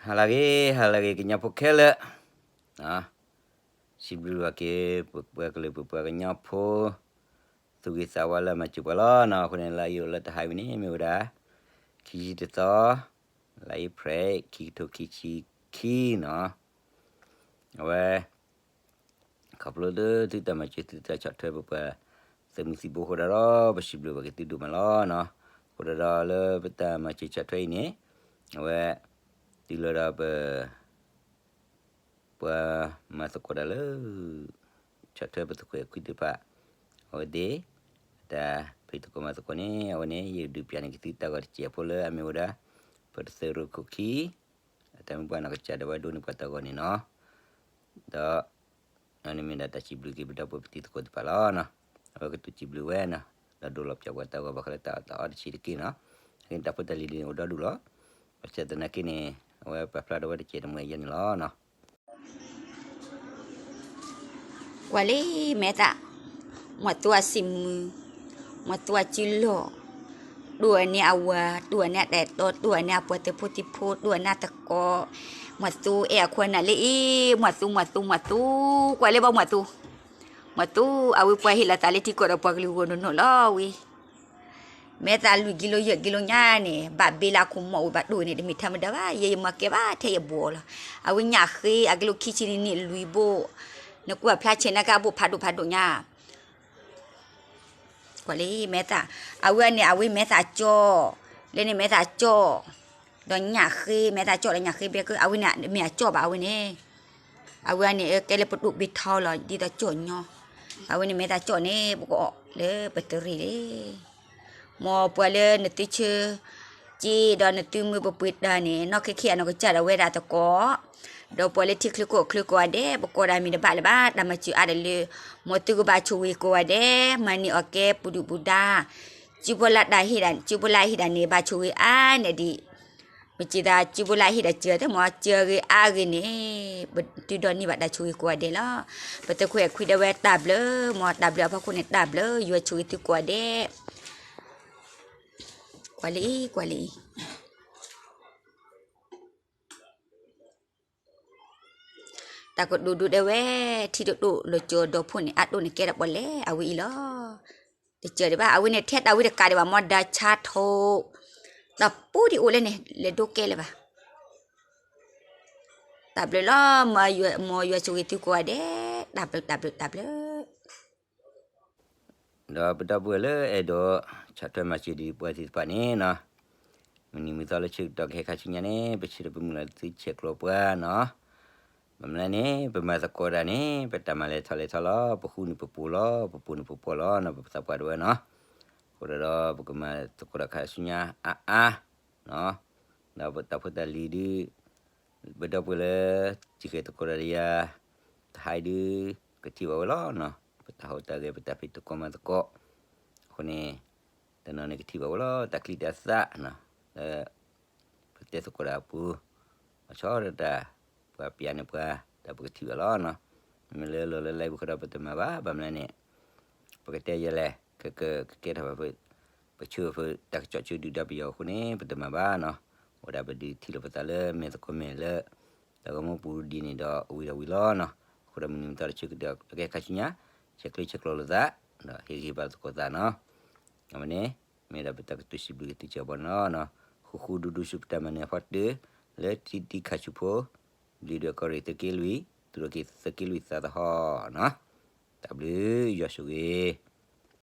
ဟါလၢအဂ့ၤ ဟါလၢအဂ့ၤ ကညီဖိခဲလၢာ်, စံးဘျုးဘၣ်က့ၤ ပပှၤကလုာ် ပပှၤကညီဖိ သူၣ်ဂ့ၤသးဝါလၢအမၤစၢၤပှၤလီၤနီၤ. အဃိန့ၣ် လါအ့ဖြ့ၣ်လၢတဟါအံၤဝဲန့ၣ် မ့ၢ်ဝဲဒၣ် ခံဆံတသီ, လါအ့ဖြ့ၣ် ခံကထိခံဆံခံနီၤ. အဝဲ ခီဖျိလၢသုတၢ်မၤစၢၤ သုတၢ်ဆီၣ်ထွဲ ပပှၤသုးမုၢ်သံၣ်ဘိအဃိဒီး ပစံးဘျုးဘၣ်က့ၤသုဒိၣ်မးလီၤနီၤ. အဃိဒီးလၢပတၢ်မၤစၢၤဆီၣ်ထွဲအံၤန့ၣ် အဝဲ တုၤလီၤဒီးပ ပှၤမၤသကိးတၢ်လၢ ဆီၣ်ထွဲပသခွဲးခွံသ့ၣ်တဖၣ် အဝဲသ့ၣ် တၢ်ဖံးသကိးမၤသကိးန့ၣ် အဝဲန့ၣ် ယဒုးပျးန့ၢ်က့ၤသုတၢ်ဂီၤတစဲးဖိလၢအမ့ၢ်ဝဲဒၣ် ပတသ့ရိခိၣ်ခံ အတၢ်မုၢ်ပှၢ်နီၢ်ကစၢ်ဒၣ်ဝဲဒိးန့ၢ်ပှၤတၢ်ဂီၤန့ၣ်နီၤ. ဒီး အန့ၣ်မ့ၢ်ဒၣ်တၢ်စံးဘျုးက့ၤပဒီပုၢ်ဝဲၢ်ပတံၤသကိးသ့ၣ်တဖၣ်လီၤနီၤ. အဝဲကတိၤစံးဘျုးဝဲနီၤ, ဒီးဒိးလီၤပၠးပှၤတၢ်ဂီၤဘၣ်ဃးလၢတၢ်အီၣ်တၢ်အီတဆံးတက့ၢ်နီၤ. အန့ၣ်တၢ်ဖိတၢ်လံၤဒ်န့ၣ်အိၣ်ဒီဒူၣ်လီၤ. ဘၣ်ဆၣ်သနာ်က့န့ၣ် အဝဲပာ်ဖျါထီၣ်ဝဲတစဲးတမှဲၤယဲန့ၣ်လီၤနီၤ. ကွၢ်လံ မဲာ်သၣ်, မီၢ်သူအစံးမုာ်, မီၢ်သူအစုလီၢ်, တိၢ်အန့ၢ်အဝၤ, တိၢ်အန့ၢ်အတၢ်အဲၣ်တီ, တိၢ်အန့ၢ်အပှၤသုးဖိသံၣ်ဖိ, တိၢ်အန့ၢ်အသကိး, မီၢ်သူအဲၣ်အခိၣ်အနၢ်လၢအံၤ, မီၢ်သူ မီၢ်သူ မီၢ်သူ, ကွၢ်လၢဘၣ်မီၢ်သူ, မီၢ်သူ အဝဲပှၤဟ့ၣ်လီၤသးလၢထံကီၢ်ဒီးပှၤကလုာ်ဂီၢ်နီၢ်နီၢ်လီၤဝဲ မဲာ်သၣ်လွံၢ်ကံလိ ယဲၢ်ကံလိညါန့ၣ် ဘၣ်ဘ့လၢအခိၣ်မီၢ်ဝံၤဘၣ်ဒိၣ်န့ၣ် တမ့ၢ်ထီမတၤဘၣ်, ယဲယမၤကဲဘၣ်ထဲယဘှီလီၤ. အဝဲညၣ်ဃ့ အကံလိခံဆံန့ၣ်န့ၣ်လွံၢ်ဘိ, နကွၢ်ဖျါဆဲးနာ်က့အဘိၣ်ဖးဒိၣ်ဖးဒိၣ်ညါ, ကွၢ်လံ မဲာ်သၣ်, အဝဲန့ၣ် အဝဲမဲာ်သၣ်ကၠီၣ်, လၢန့ၣ်မဲာ်သၣ်ကၠီၣ်, ဒီးညၣ်ဃ့ မဲာ်သၣ်ကၠီၣ်ဒီးညၣ်ဃ့ဘဲကၢ အဝဲန့ၣ်မ့ၢ်အကၠီၣ်ဘၣ်အဝဲန့ၣ် အဝဲန့ၣ် ကဲလၢပဒိၣ်ဘ့ထီလီၤ ဒ်သိးကၠီၣ်ညီ, အဝဲန့ၣ်မဲာ်သၣ်ကၠီၣ်န့ၣ် ပကအီၣ်လၢပတရံးလံ. မ်ပှၤလၢနသုဆၢက့ၤဒီးနသုမၢပပှ့ၤတၢ်န့ၣ် နီၢ်ခဲခဲအနီၢ်ကစၢ်ဒီးဝဲဒၣ်သကိး, ဒီးပှၤလၢထံချၢကီၢ်ချၢကိးဂၤဒဲး ပကိးဒၣ်မ့ၢ်တဘၣ်လၢၤဘၣ် တၢ်မၤစၢၤအါတလၢ, မ်သုကဘၣ်ဆိၣ်ဂ့ၤကိးဂၤဒဲး မၤန့ၢ်အီၣ်ကဲပူၤဒုၣ်ပူၤဒါ, စုဖိလၢတၢ်ဟ့ၣ်ဒၣ် စုဖိလၢအဟ့ၣ်ဒၣ်န့ၣ် ဘၣ်ဆိၣ်ဂ့ၤအါန့ၢ်ဒံး မ့ၢ်စံးသး စုဖိလၢအဟ့ၣ်ဒၣ်စၢၤသ့ၣ်မ့ၢ် စၢၤဂ့ၤအါဂ့ၤန့ၣ် ပတုၤဒီးန့ၢ်ဘၣ်တၢ်ဆိၣ်ဂ့ၤကိးဂၤဒဲးလီၤ. ပသခွဲးခွံဒၣ်ဝဲတၢ်ဘျုး မ်တၢ်ဘျုးအဖီခိၣ်န့ၣ် တၢ်ဘျုး ယွၤဆိၣ်ဂ့ၤသုကိးဂၤဒဲး, ကွၢ်လံ ကွၢ်လံ တၢ်ကဒိၣ်ဒိၣ်ဒၣ်ဝဲ ထံတတိၣ်လီၤကၠီၤဒီးဖိန့ၣ် အဒိၣ်န့ၣ်ကဲတၢ်ပီၣ်လဲၣ် အဝဲအံၤလီၤ. တစၢၤဒံးဘၣ် အဝဲန့ၣ်ထဲတၢ်ဝံတကးဒံးဘၣ် မ်ဒၣ်ဆါထိး တၢ်ပူၤဒံးအိၣ်လဲၣ်န့ၣ် လဲၤဒိကဲလၢၤဘၣ်. တၢ်ဘျုးလီၤ မ်ယွၤဆိၣ်ဂ့ၤသုကိးဂၤဒဲး တၢ်ဘျုး တၢ်ဘျုး တၢ်ဘျုး ဒီးပဒီပုၢ်ဝဲၢ်လၢအဲၣ်ဒိး ဆီၣ်ထွဲမၤစၢၤဒံးပှၤသ့ၣ်တဖၣ်န့ၣ်နီၤ, မုၢ်နံၤမုၢ်သီလၢဆၢကတီၢ်ကဟဲခါဆူညါန့ၣ် ပဆၢဒီးပမုၢ်လၢ်သုဆဲးကျိးပှၤနီၤ, ဘၣ်မနုၤလဲၣ်န့ၣ် ပမၤသကိးတၢ်န့ၣ် ပတၢ်မၤလဲၤထီၣ်လဲၤထီလီၤ, ပဃူန့ၣ်ပပှီၤလီၤ, ပပှီၤန့ၣ်ပပှီၤလီၤနီၤ ပသးပှၢ်တဝၢနီၤ, အဃိဒီးပကမၤသကိးတၢ်ခါဆူညါအါအါ ဒီးပတၢ်ဖိတၢ်လံၤဒုး ပဒီပုၢ်ဝဲၢ်လၢ စံးဃဲၤသကိးတၢ်ဒီးယၤ တဟါအံၤဒုး ကထံၣ်ဘၣ်ဝဲလီၤနီၤ, ပတၢ်ဟူးတၢ်ဂဲၤ ပတၢ်ဖံးသကိးမၤသကိး, အဃိန့ၣ် တနီၤန့ၣ်ကထံၣ်ဘၣ်ဝဲလီၤ တၢ်ချံတၢ်သၣ်နီၤ, လၢ ပတဲသကိးတၢ်အပူၤ, အဆီတတၢ် ပှၤပျးန့ၢ်ပှၤ ဒီးပကထံၣ်ဘၣ်လီၤနီၤ, မ့ၢ်လၢလီၢ်လၢလဲပူၤဃီဒီးပတမၤဘၣ် ဘၣ်မနုၤလဲၣ်န့ၣ် ပကတဲယဲလဲၣ် ကကကကဲထီၣ်ဘၣ် ပဆၢဖုတၢ်ကစီၣ်ဆၢဒုၣ်ဒါပယီၤအဃိန့ၣ် ပတမၤဘၣ်နီၤ, အိၣ်ဒၣ်ပဒုးထံၣ်လိာ်ပသးလၢမဲာ်သကိးမဲာ်လၢ တၢ်ဂီၤမူပူၤဒ်န့ၣ်ဒီးဝံၤဒီးဝံၤလီၤနီၤ, အဃိဒီးမုၢ်နံၤမုၢ်သီတဆၢကတီၢ်ကဟဲခါဆူညါ ဆဲးကျၢဆဲးကျိးလိာ်သး ဒီးဟ့ၣ်ဂံၢ်ဘါသကိးသးနီၤ, အဝဲန့ၣ် မ့ၢ်ဒၣ်ပတၢ်ကတိၤစံးဘျုးကသံၣ်စၢ်ဘီနီၤ, ဃူဃူဒူဒူဆူပတၢ်မၤနၢၤအဖီတၢၢ် လၢတံတံခါဆူဖိ ဘျံးဒွဲၣ်ကီၢ်ရ့ၣ်သုးက့လွံၢ် သုးရ့ၣ်က့ၤသုးက့လွံၢ်သးသဟီၣ်နီၤ, တၢ်ဘျုးယွၤဆိၣ်ဂ့ၤ